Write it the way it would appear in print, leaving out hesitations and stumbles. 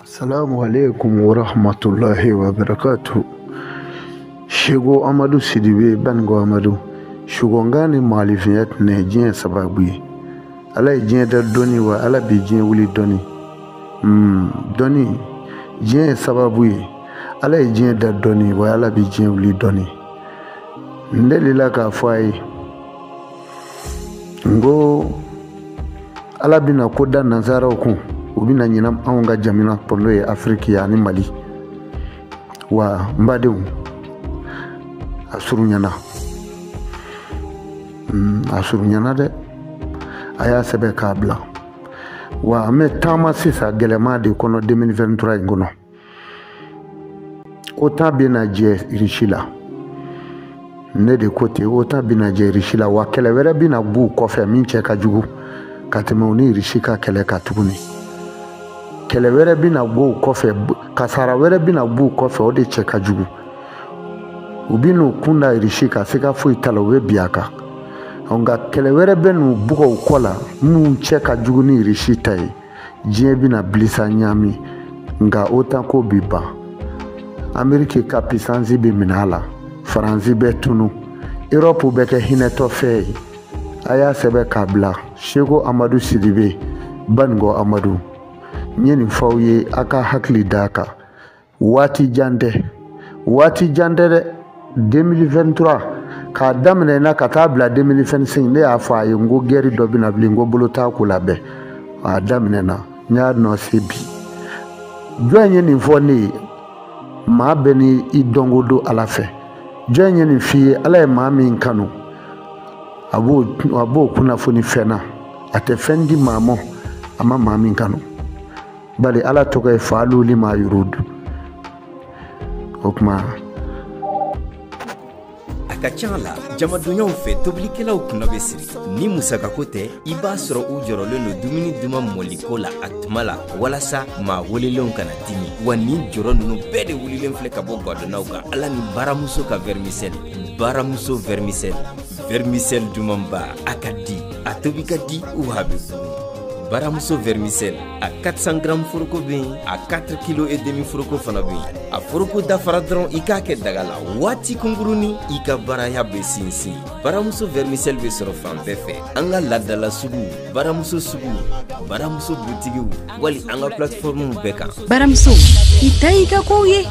Assalamu alaikum wa rahmatullahi wa barakatuh. Sego Amadu Sidibe Bango Amadu. Sugongani maalifinya tɛnɛ diɲɛ sababu ye. Ala ye diɲɛ da dɔnni wa Ala bɛ diɲɛ wuli dɔnni. Dɔnni diɲɛ ye sababu ye. Ala ye diɲɛ da dɔnni wa Ala bɛ diɲɛ wuli dɔnni. N delila k'a fɔ a ye n ko Ala bɛna ko da nansaraw kun, u bɛna ɲinɛ anw ka jamana kɔnɔ, n'o ye Afiriki ye ani Mali. Wa n badenw, a surunyana. A surunyana dɛ, a y'a sɛbɛn k'a bila. Wa an bɛ taama sisan gɛlɛman de kɔnɔ 2023 in kɔnɔ. OTAN bɛna jɛ Irisi la. Ne de ko ten, OTAN bɛna jɛ Irisi la. Wa kɛlɛ wɛrɛ bɛna b'u kɔfɛ min cɛ ka jugu ka tɛmɛ u ni Irisi ka kɛlɛ kan tuguni. Kɛlɛ wɛrɛ bɛna b'u kɔfɛ, kasara wɛrɛ bɛna b'u kɔfɛ, o de cɛ ka jugu. U bɛn'u kun da Irisi kan, siga foyi t'a la, u bɛ bin a kan. Nka kɛlɛ wɛrɛ bɛ n'u bugɔ u kɔ la minnu cɛ ka jugu ni Irisi ta ye. Diɲɛ bɛna bilisa ɲaami, nka OTAN ko bi ban. Ameriki ka puissance bɛ minɛ a la, Faransi bɛ tunu, Europe bɛ kɛ hinɛtɔ fɛ ye. A y'a sɛbɛn k'a bila. Seko Amadu Sidibe Banikɔ Amadu, n ye nin fɔ aw ye, a ka hakili d'a kan. Waati jan tɛ, waati jan tɛ dɛ. 2023 k'a daminɛ na ka taa bila 2025, ne y'a fɔ a ye n ko guerre dɔ bɛna bilen, n ko bolo t'a ko la bɛɛ. A daminɛ na, n y'a nɔ bi. Jɔn ye nin fɔ ne ye? Maa bɛɛ ni i dɔnko don Ala fɛ. Jɔn ye nin f'i ye? Ala ye maa min kanu, a b'o kunnafoni fɛn na. A tɛ fɛn di maa ma a ma maa min kanu. Bari Ala tɔgɔ ye faalu lima yurudu. O tuma a ka ca la jamadonyaw fɛ, tobilikɛlaw kunna bɛ siri ni musakako tɛ. I b'a sɔrɔ u jɔrɔlen don dumuni duman mɔliko la a tuma la, walasa maa welelenw kana dimi. Wa nin jɔrɔ ninnu bɛɛ de wulilen filɛ ka bɔ gadonnaw kan, Ala ni baramuso ka vermicelle. Baramuso vermicelle, vermicelle dumanba, a ka di, a tobi ka di, wa a bɛ dun. Baramuso vermicelle, a 400 grammes foroko bɛ yen, a 4 kilo et demi foroko fana bɛ yen. A foroko dafara dɔrɔn, i k'a kɛ daga la waati kunkurunin, i ka baraya bɛ sinsin. Baramuso vermicelle bɛ sɔrɔ fan bɛɛ fɛ, an ka laadala sugu, baramuso sugu, baramuso butigiw, wali an ka plateforme bɛɛ kan. Baramuso, i ta y'i ka kow ye.